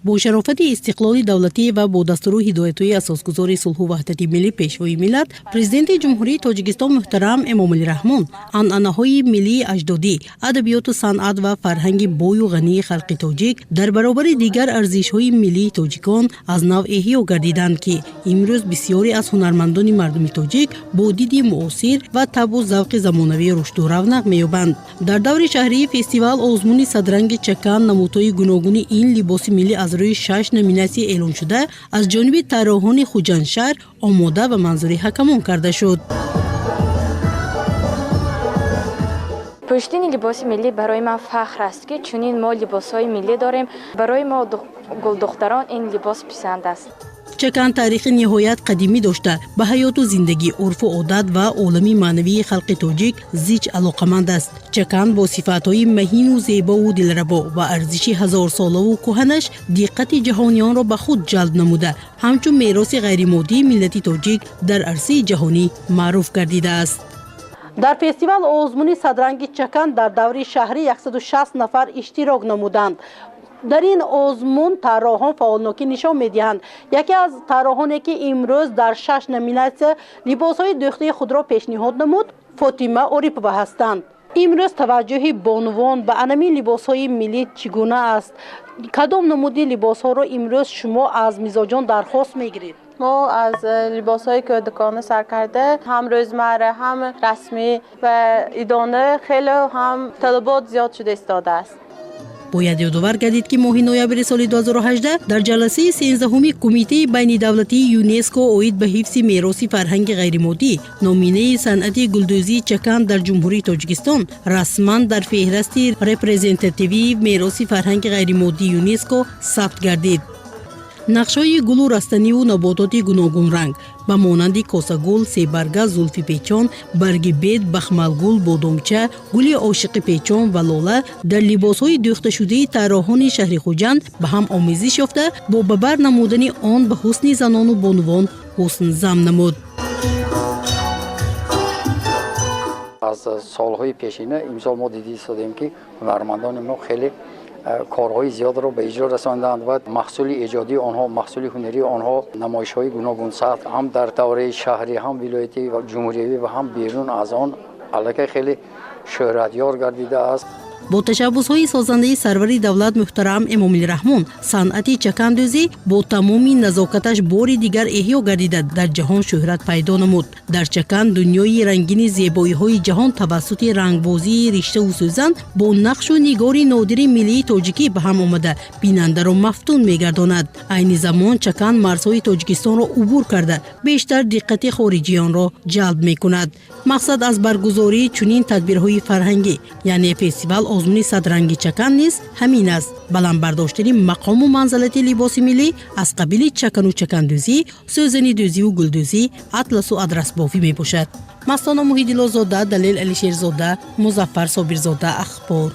Бо шарофати истиқлоли давлатӣ ва бо дастуру ҳидоятҳои асосгузори сулҳу ваҳдати миллӣ, Пешвои миллат, Президенти Ҷумҳурии Тоҷикистон муҳтарам Эмомалӣ Раҳмон, анъанаҳои миллии аҷдодӣ, адабиёту санъат ва фарҳанги бою ғании халқи тоҷик дар баробари дигар арзишҳои миллии тоҷикон аз нав эҳё гардиданд, ки имрӯз бисёре аз ҳунармандони мардуми тоҷик бо диди муосир ва табъу завқи замонавӣ рушду равнақ меёбанд. Дар даври шаҳрии фестивал озмуни садранги чакан намудҳои гуногуни ин либоси миллӣ аз рӯи шаш номинатсия эълоншуда аз ҷониби тарроҳони Хуҷандшаҳр омода ва манзури ҳакамон карда шуд. Пӯшидани либоси миллӣ барои ман фахр аст, ки чунин мо либосҳои миллӣ дорем. Барои мо гулдухтарон ин либос писанд аст. Чакан таърихи ниҳоят қадимӣ дошта, ба ҳаёту зиндагӣ, урфу одат ва олами маънавии халқи тоҷик зич алоқаманд аст. Чакан бо сифатҳои маҳину зебову дилрабо ва арзиши ҳазорсолаву кӯҳанаш диққати ҷаҳониёнро ба худ ҷалб намуда, ҳамчун мероси ғайримоддии миллати тоҷик дар арсаи ҷаҳонӣ маъруф гардидааст. Дар фестивал озмуни садранги чакан дар даври шаҳрӣ 160 нафар иштирок намуданд. Дар ин озмун тарроҳон фаъолнокӣ нишон медиҳанд. Яке аз тарроҳоне, ки имрӯз дар шаш номинатсия либосҳои дӯхтаи худро пешниҳод намуд, Фотима Орипова ҳастанд. Имрӯз таваҷҷӯҳи бонувон ба анами либосҳои миллӣ чӣ гуна аст? Кадом намуди либосҳоро имрӯз шумо аз мизоҷон дархост мегиред? Мо аз либосҳои кӯдакона сар карда, ҳам рӯзмарра, ҳам расмӣ ва идона хеле ҳам талабот зиёд шуда истодааст. Бояд ёдовар гардид, ки моҳи ноябри соли 2018 дар ҷаласаи 13-уми Кумитаи байнидавлатии ЮНЕСКО оид ба ҳифзи мероси фарҳанги ғайримоддӣ номинаи санъати гулдӯзии чакан дар Ҷумҳурии Тоҷикистон расман дар феҳрасти репрезентативии мероси фарҳанги ғайримоддии ЮНЕСКО сабт гардид. Нақшҳои гулу растаниву набототи гуногунранг ба монанди косагул, себарга, зулфи печон, барги бед, бахмалгул, бодомча, гули ошиқи печон ва лола дар либосҳои дӯхташудаи тарроҳони шаҳри Хуҷанд ба ҳам омезиш ёфта, бо ба бар намудани он ба ҳусни занону бонувон ҳусн зам намуд. Аз солҳои пешина имсол мо дида истодем, ки ҳунармандони мо хеле корҳои зиёдро ба иҷро расонданд ва маҳсули эҷодии онҳо, маҳсули ҳунарии онҳо намоишҳои гуногунсатҳ ҳам дар давраи шаҳрӣ, ҳам вилоятӣ ва ҷумҳуриявӣ ва ҳам берун аз он аллакай хеле шӯҳратёр гардидааст. Бо ташаббусҳои созандаи сарвари давлат муҳтарам Эмомалӣ Раҳмон санъати чакандӯзӣ бо тамоми назокаташ бори дигар эҳё гардида, дар ҷаҳон шӯҳрат пайдо намуд. Дар чакан дунёи рангини зебоиҳои ҷаҳон тавассути рангбозии риштаву сӯзан бо нақшу нигори нодири миллии тоҷикӣ ба ҳам омада, бинандаро мафтун мегардонад. Айни замон чакан марзҳои Тоҷикистонро убур карда, бештар диққати хориҷиёнро ҷалб мекунад. Мақсад аз баргузории чунин тадбирҳои фарҳангӣ, яъне фестивал озмуни садранги чакан низ ҳамин аст: баланд бардоштани мақому манзалати либоси миллӣ аз қабили чакану чакандӯзӣ, сӯзанидӯзиву гулдӯзӣ, атласу адрасбофӣ мебошад. Мастона Муҳиддилозода, Далел Алишерзода, Музаффар Собирзода, Ахбор.